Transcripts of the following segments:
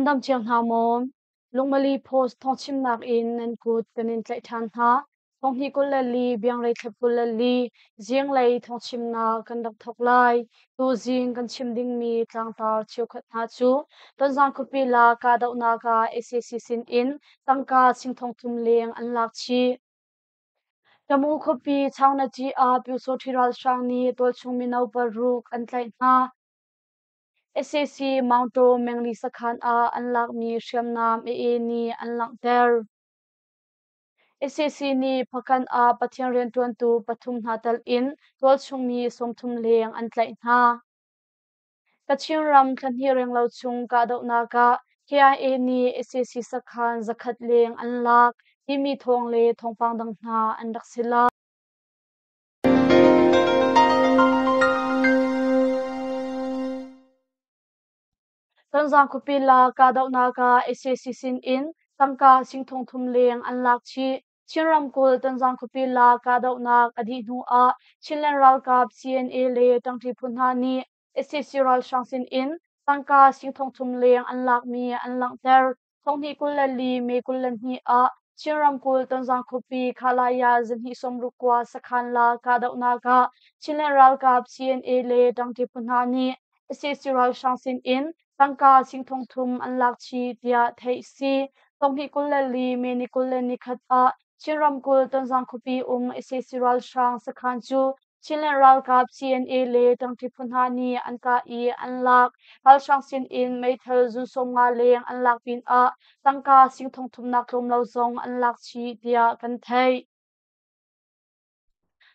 dam cio hna maw? Lungmali Post thawngchimnak in nan kut kan in tlaih ṭhan hna. Thonghnih 24, Biangrei thla 24, zinglei thawngchimnak kan rak thawk lai. Tuzing kan chim dingmi tlangtar cheukhat hna cu Tonzang khuapi la kahdohnak ah sac sin in tangka sing thongthum leng an lak chih. Tamu khuapi Chaungnaci ah Pyusawṭhi ralhrang nih tualchung mino paruk an tlaih hna. Sac Maungtaw Mengli sakhan ah an lakmi hriamnam AA nih an langhter. Sac nih Hpakant ah Pathian rianṭuantu pathum hna telh in tualchung mi 30 leng an tlaih hna. Kachin ram thlahnih renglo chung kahdohnak ah KIA nih sac sakhan zakhat leng an lak timi thawng le thawngpang dang hna an rak si lai. Tonzang khuapi la kahdohnak ah sac sin in tangka sing thongthum leng an lak chih. Chin ramkulh Tonzang khuapi la kahdohnak a dih hnu ah Chinland ralkap CNA le ṭangṭi phu hna nih sac ralhrang sin in tangka sing thongthum leng an lakmi an langhter. Thonghnih 24 May 22 ah Chin ramkulh Tonzang khuapi Khalaya zahnih sawmruk kua sakhan la kahdohnak ah Chinland ralkap CNA le ṭangṭi phu hna nih sac ralhrang sin in tangka sing thongthum an lak chih tiah theih a si. Thonghnih 24 May ni 21 ah Chin ramkulh Tonzang khuapi um sac ralhrang sakhan cu Chinland ralkap CNA le ṭangṭi phu hna nih an kah i an lak. Ralhrang sin in meithal zun 50 leng an lak pinah tangka sing thongthumnak tlawm lo zong an lak chih tiah kan theih.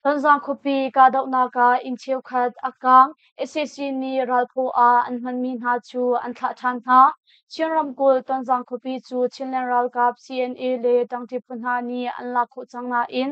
Tonzang khuapi kahdohnak ah inn cheukhat a kaang. Sac nih ralphaw ah an hmanmi hna cu an thlah ṭhan hna. Chin ramkulh Tonzang khuapi cu Chinland ralkap CNA le ṭangṭi phu hna nih an lak khawh cang nain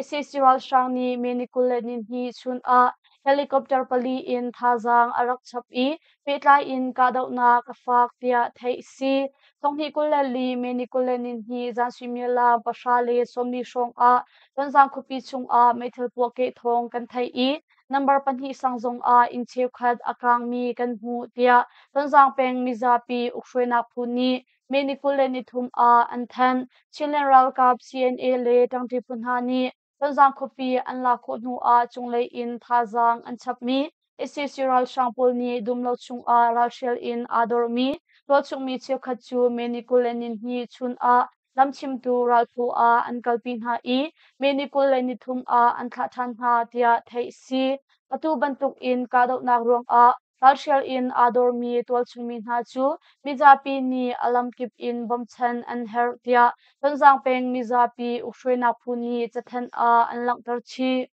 sac ralhrang nih May ni 22 chun ah helicopter pali in thazaang a rak chap i pehtlai in kahdohnak a fak tiah theih a si. Thonghnih 24 May ni 22 zan suimilam 10:40 hrawng ah Tonzang khuapi chungah meithal puahkeh thawng kan theih i number pahnih sang zongah inn cheukhat a kaangmi kan hmuh tiah Tonzang peng mizapi ukhruainak phu nih May ni 23 ah an thanh. Chinland ralkap CNA le ṭangṭi phu hna nih Tonzang khuapi an lak khawh hnu ah cunglei in thazaang an chapmi sac ralhrang pawl nih dumlo chungah ralhrial in aa dormi tualchungmi cheukhat cu May ni 22 chun ah lamchimtu ralphaw ah an kalpi hna i May ni 23 ah an thlah ṭhan hna tiah theih a si. Atu bantuk in kahdohnak ruangah ralhrial in aa dormi tualchungmi hna cu mizapi nih a lamkip in bawmchan an herh tiah Tonzang peng mizapi ukhruainak phu nih cathanh ah an langhter chih.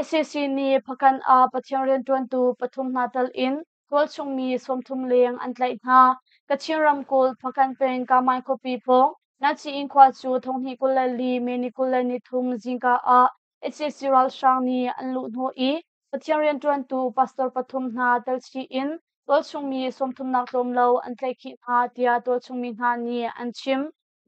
Sac nih Hpakant ah Pathian rianṭuantu pathum hna tal in tualchung mi 30 leng an tlaih hna. Kachin ramkulh Hpakant peng Kamai khuapi pawng Nanchiin khua cu thonghnih 24 May ni 23 zingka ah sac ralhrang nih an luhhnawh i Pathian rianṭuantu pastor pathum hna telchih in tualchung mi 30 nak tlawm lo an tlaihkhih hna tiah tualchung mi hna nih an chim.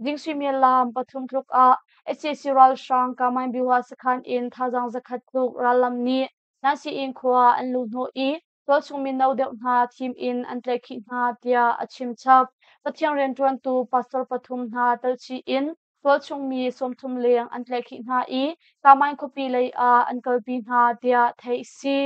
Ding suimilam pathum tluk ah sac ralhrang Kamain Byuha sakhan in thazaang zakhat tluk rallam nih Nansiin khua an luhhnawh i tualchung mino deuh hna thim in an tlaihkhih hna tiah a chim chap. Pathian rianṭuantu pastor pathum hna telchih in tualchung mi 30 leng an tlaihkhih hna i Kamain khuapi lei ah an kalpi hna tiah theih a si.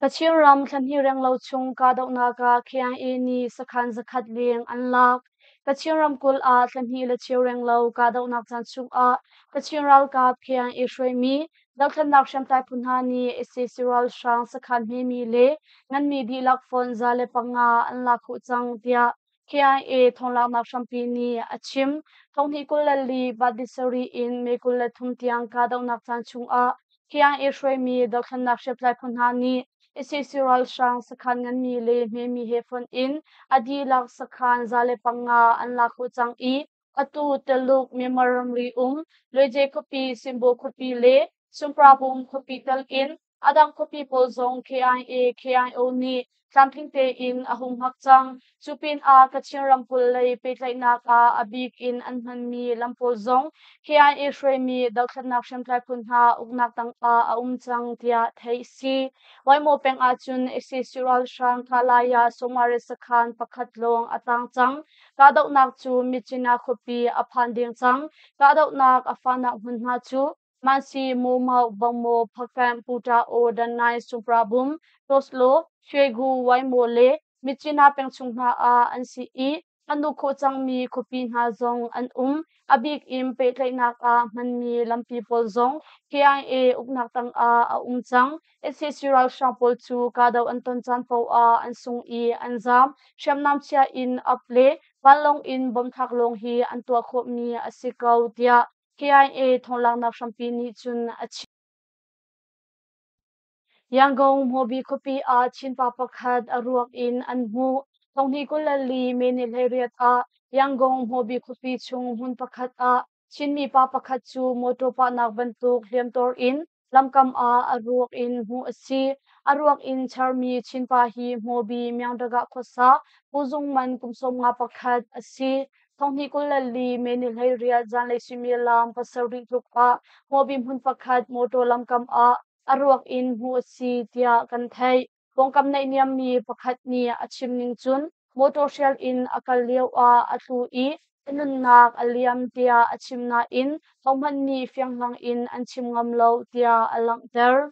Kachin ram thlahnih renglo chung kahdohnak ah KIA nih sakhan zakhat leng an lak. Kachin ramkulh ah thlahnih le cheu renglo kahdohnak caan chungah Kachin ralkap KIA hruaimi dothlennak hriamtlai phu hna nih sac ralhrang sakhan hmemi le nganmi dihlak fonh 105 an lak khawh cang tiah KIA thawnglaknak hrampi nih a chim. Thonghnih 24 bat sarih in May 23 tiang kahdohnak caan chungah KIA hruaimi dothlennak hriamtlai phu hna nih sac ralhrang sakhan nganmi le hmemi he fonh in a dihlak sakhan 105 an lak khawh cang i atu Taluk Myanmar ramri um Luaje khuapi, Simbo khuapi le Sumprabung khuapi tal in. A dang khuapi pawl zong KIA, KIO nih tlamtling tein a hung hngak cang. Cu pinah Kachin ramkulh lei pehtlaihnak ah a bik in an hmanmi lam pawl zong KIA hruaimi dothlatnak hriamtlai phu hna uknak tangah a um cang tiah theih a si. Waimaw peng ahcun sac ralhrang Kalaya Somare sakhan pakhat lawng a tang cang. Kahdohnak cu Myitkyina khuapi a phan deng cang. Kahdohnak a fahnak hmunhma cu Mansi, Mumau, Bangmaw, Phakanh, Puta-aw, Danai, Suprabum, Toslo, Shwegu, Waimaw le Myitkyina peng chung hna ah an si i an uk khawh cangmi khuapi hna zong an um. A bik in pehtlaihnak ah hmanmi lampi pawl zong KIA uknak tangah a um cang. Sac ralhrang pawl cu kahdoh an ton caan paoh ah an sung i an zaam. Hriamnam chia in ap le vanlawng in bomb thlak lawng hi an tuah khawhmi a si ko, tiah KIA thawnglaknak hrampi nih cun a chim. Yangon Hmawbi khuapi ah Chinpa pakhat a ruak in an hmuh. Thonghnih 24 May ni 18 ah Yangon Hmawbi khuapi chung hmun pakhat ah Chinmi pa pakhat cu mawṭaw pahnak bantuk hliamtuar in lamkam ah a ruak in hmuh a si. A ruak in charmi Chinpa hi Hmawbi Myaungdagah khuasa Pu Zung Man kum 51 a si. Thonghnih 24 May ni 18 zanlei suimilam 7 tluk ah Hmawbi hmun pakhat mawṭaw lamkam ah a ruak in hmuh a si tiah kan theih. Pawngkam naihniammi pakhat nih a chim ning cun mawṭaw hrial in a kal lioah a tlu i a nunnak a liam tiah a chim nain hohmanh nih fianghlang in an chim ngam lo tiah a langhter.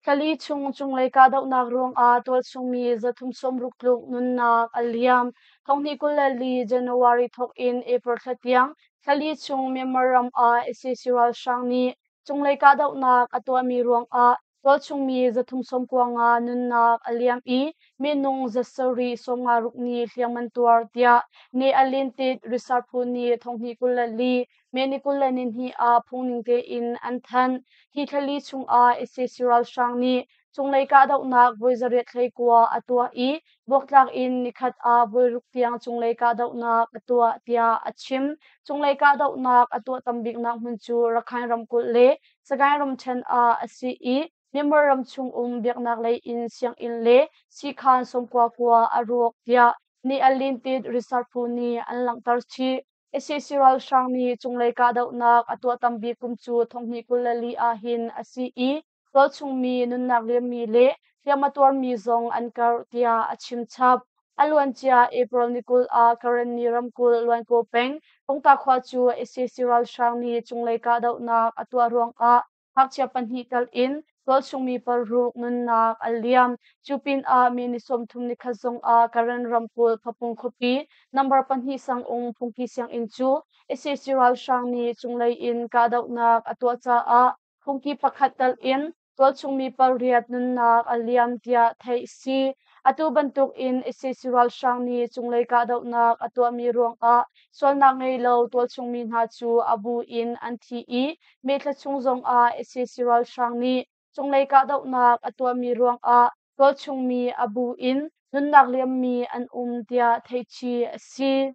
Thlali chung cunglei kahdohnak ruangah tualchungmi 360 tluk nunnak a liam. Thonghnih 24 January thawk in April thla tiang thlali chung Myanmar ram ah sac ralhrang nih cunglei kahdohnak a tuahmi ruangah tualchungmi 395 nunnak a liam i minung 756 nih hliam an tuar tiah Ne Alin Tit Research Phu nih thonghnih 24 May ni 22 ah phungning tein an thanh. Hi thlali chungah sac ralhrang nih cunglei kahdohnak voi 819 a tuah i buaktlak in nikhat ah voi ruk tiang cunglei kahdohnak a tuah tiah a chim. Cunglei kahdohnak a tuah tam biknak hmun cu Rakhine ramkulh le Sagaing ramṭhen ah a si i Myanmar ram chung um biaknak lei in sianginn le siikhan 99 a rawk tiah Ni Alin Tit Research Phu nih an langhter chih. Sac ralhrang nih cunglei kahdohnak a tuah tam bik kum cu thonghnih 24 ahhin a si i tualchungmi nunnak liammi le hliam a tuarmi zong an karh tiah a chim chap. A luancia April ni 20 ah Karenni ramkulh Luankaw peng Pungta khua cu sac ralhrang nih cunglei kahdohnak a tuah ruangah ngakchia pahnih tal in tualchungmi paruk nunnak a liam. Cu pinah mi ni 31 zongah Karen ramkulh Phapung khuapi number 2 sangung phungki sianginn cu sac ralhrang nih cunglei in kahdohnak a tuah caah phungki pakhat tal in tualchungmi pariat nunnak a liam tiah theih a si. Atu bantuk in sac ralhrang nih cunglei kahdohnak a tuahmi ruangah sualnak ngei lo tualchungmi hna cu a bu in an thi i May thla chung zongah sac ralhrang nih cunglei kahdohnak a tuahmi ruangah tualchungmi a bu in nunnak liammi an um tiah theihchih a si.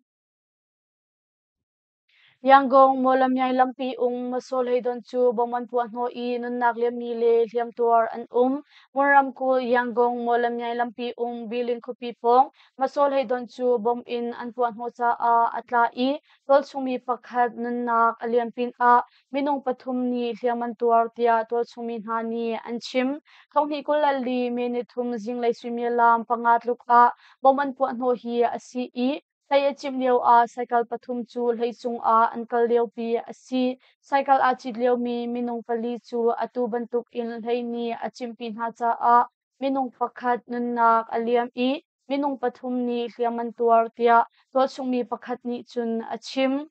Yangon Mawlamyine lampi um Masaw hleidon cu bom an puah hnawh i nunnak liammi le hliamtuar an um. Mon ramkulh Yangon Mawlamyine lampi um Bilin khuapi pawng Masaw hleidon cu bom in an puah hnawh caah a tla i tualchungmi pakhat nunnak a liam pinah minung pathum nih hliam an tuar tiah tualchungmi hna nih an chim. Thonghnih 24 May ni thum zinglei suimilam 5 tluk ah bom an puah hnawh hi a si i hlei a cimh lioah cycle pathum cu hlei cungah an kal liopi a si. Cycle aa cit liomi minung pali cu atu bantukin hlei nih a cimhpi hna caah minung pakhat nunnak a liam i minung pathum nih hliam an tuar tiah tualchungmi pakhat nih cun a chim.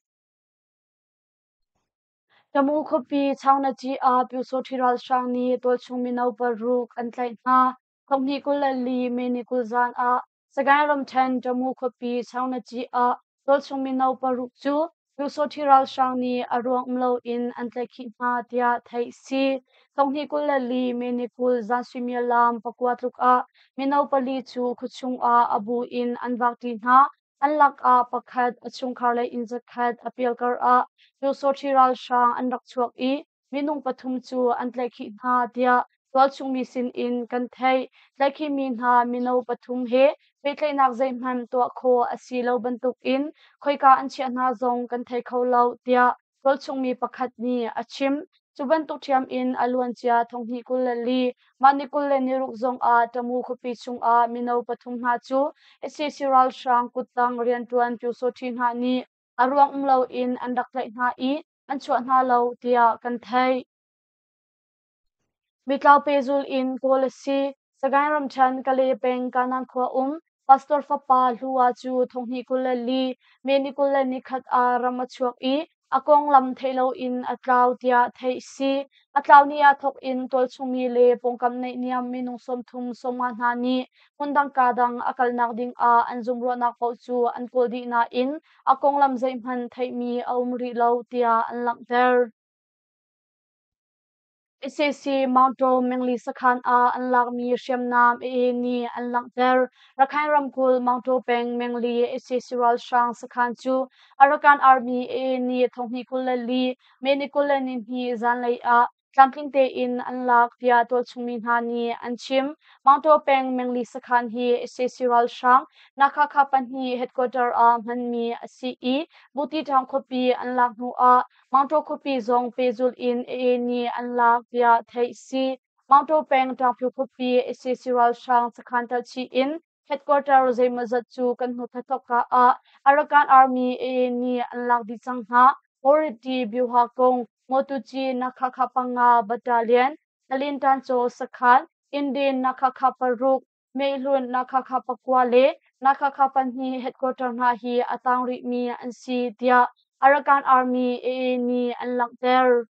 Tamu khuapi Chaungnaci ah Pyusawṭhi ralhrang nih tualchung mino paruk an tlaih hna. Thonghnih 24 May ni 20 zan ah Sagaing ramṭhen Tamu khuapi Chaungnaci ah tualchung mino paruk cu Pyusawṭhi ralhrang nih a ruang um loin an tlaihkhih hna tiah theih a si. Thonghnih 24 May ni 20 zan suimilam 9 tluk ah mino pali cu khuachung ah a bu in an vakṭi hna. An lakah pakhat a chungkhar lei inn zakhat a pial karah Pyusawṭhi ralhrang an rak chuak i minung pathum cu an tlaihkhih hna tiah tualchung mi sin in kan theih. Tlaihkhihmi hna mino pathum he pehtlaihnak zeihmanh tuah khawh a si lo bantukin khoika an chiah hna zong kan thei kho lo tiah tualchung mi pakhat nih a chim. Cu bantuk ṭhiam in a luancia thonghnih 24 mah ni 26 zong ah Tamu khuapi chungah mino pathum hna cu sac ralhrang kuttang rianṭuan Pyusawṭhi hna nih a ruang um loin an rak tlaih hna i an chuah hna lo tiah kan theih. Mitlau pehzul in kawl a si. Sagaing ramṭhen Kalay peng Kanan khua um pastor fapa Hlua cu thonghnih 24 May ni 21 ah ram a chuak i a konglam theih loin a tlau tiah theih a si. A tlau ni ah thawk in tualchungmi le pawngkam naihniam minung 30 50 hna nih hmundang kaa dang a kalnak ding ah an zumruahnak paoh cu an kawl dih nain a konglam zeihmanh theihmi a um rih lo tiah an langhter. Sac Maungtaw Mengli sakhan ah an lakmi hriamnam AA nih an langhter. Rakhine ramkulh Maungtaw peng Mengli sac ralhrang sakhan cu Arakan Army AA nih thonghnih 24 May ni 22 zanlei ah tlamtling tein an lak tiah tualchungmi hna nih an chim. Maungtaw peng Mengli sakhan hi sac ralhrang Nakhakha pahnih headquarter ah hmanmi a si i Butitaung khuapi an lak hnu ah Maungtaw khuapi zong pehzulh in AA nih an lak tiah theih si. Maungtaw peng Ṭangpyu khuapi sac ralhrang sakhan telhchih in headquarter zeimawzat cu kan hnu thla ah Arakan Army AA nih an lak dih cang hna. Moriti Byuha Kung, Motuci Nakhakha panga Battalion, Talintancaw sakhan, Indin Nakhakha paruk, Mehlun Nakhakha pakua le Nakhakha pahnih headquarter hna hi a tang rihmi an si tiah Arakan Army AA nih an langhter.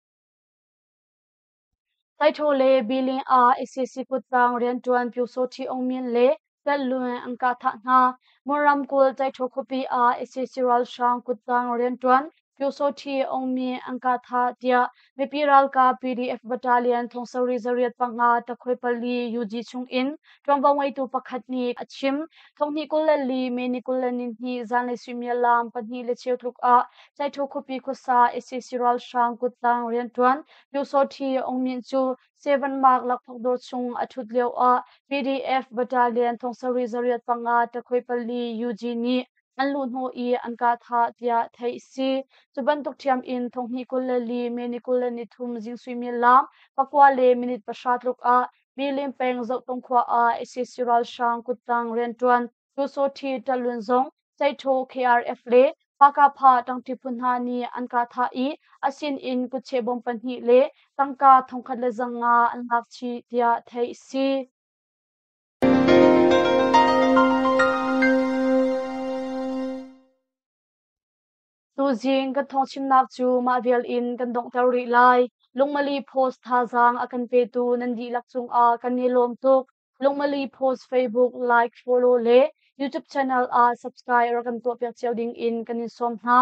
Taiṭhaw le Biling ah sac kuttang rianṭuan Pyusawṭhi Aung Min le Tlanh an kah thah hna. Mon ramkulh Taiṭhaw khuapi ah sac ralhrang kuttang rianṭuan Pyusawṭhi Aung Min an kah thah tiah mipi ralkap PDF Battalion thong sarih zariat panga takhoi pali UG chungin ṭuanvo ngeitu pakhat nih a chim. Thonghnih 24 May ni 22 zanlei suimilam pahnih le cheu tluk ah Taiṭhaw khuapi khuasa sac ralhrang kuttang rianṭuan Pyusawṭhi Aung Min cu Seven Mark lakphak dawr chung a ṭhut lio ah PDF Battalion thong sarih zariat panga takhoi pali UG nih an luh hnawh i an kah thah tiah theih a si. Cu bantuk ṭhiam in thonghnih 24 May ni 23 zing suimilam pakua le minute pahra tluk ah Bilin peng Zohtong khua ah sac ralhrang kuttang rianṭuan Pyusawṭhi Ṭalun zong Ceithaw KRF le Pakapha ṭangṭi phu hna nih an kah thah i a sinin kutcheh bawm pahnih le tangka 1,500 an lak chih tiah theih a si. Tuzing kan thawngchimnak cu mah vial in kan donghter rih lai. Lungmali Post thazaang a kan petu nan dihlak cungah kan i lawm tuk. Lungmali Post Facebook like, follow le YouTube channel ah subscribe rak kan tuahpiak cio ding in kan in sawm hna.